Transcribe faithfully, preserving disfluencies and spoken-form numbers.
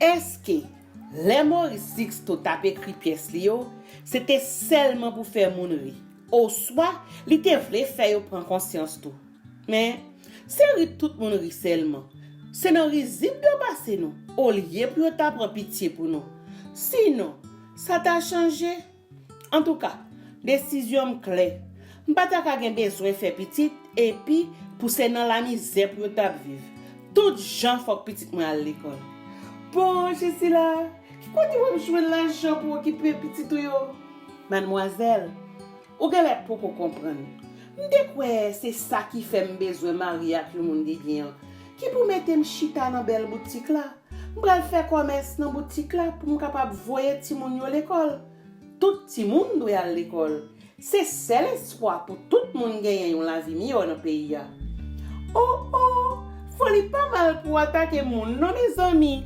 Èske lè Maurice Sixto t ap ekri pyès li yo, se te sèlman pou fè moun ri? Oswa li te vle fè yo pran konsyans tou? Men, se ri tout moun ri sèlman. Se nan rizib yo pase nou, olye pou yo ta pran pitye pou nou. Sinon, sa ta chanje? Antouka, desizyon m klè. M pa ta ka gen bezwen fè pitit, epi pou se nan lamizè pou yo t ap viv. Tout jan fòk pitit mwen al lekòl. Bon, Jesila, ki kote w ap jwenn lajan pou okipe pitit ou yo? Madmwazèl, ou genlè poko konprann. M te kwè se sa ki fè m bezwen marye ak yon moun ki gen an, ki pou mete m chita nan bèl boutik la. M pral fè kòmès nan boutik la pou m kapab voye timoun yo lekòl. Tout timoun dwe al lekòl. Se sèl espwa pou tout moun genyen yon lavi miyò nan peyi a. O, o, foli pa mal pou atake moun non, mezanmi.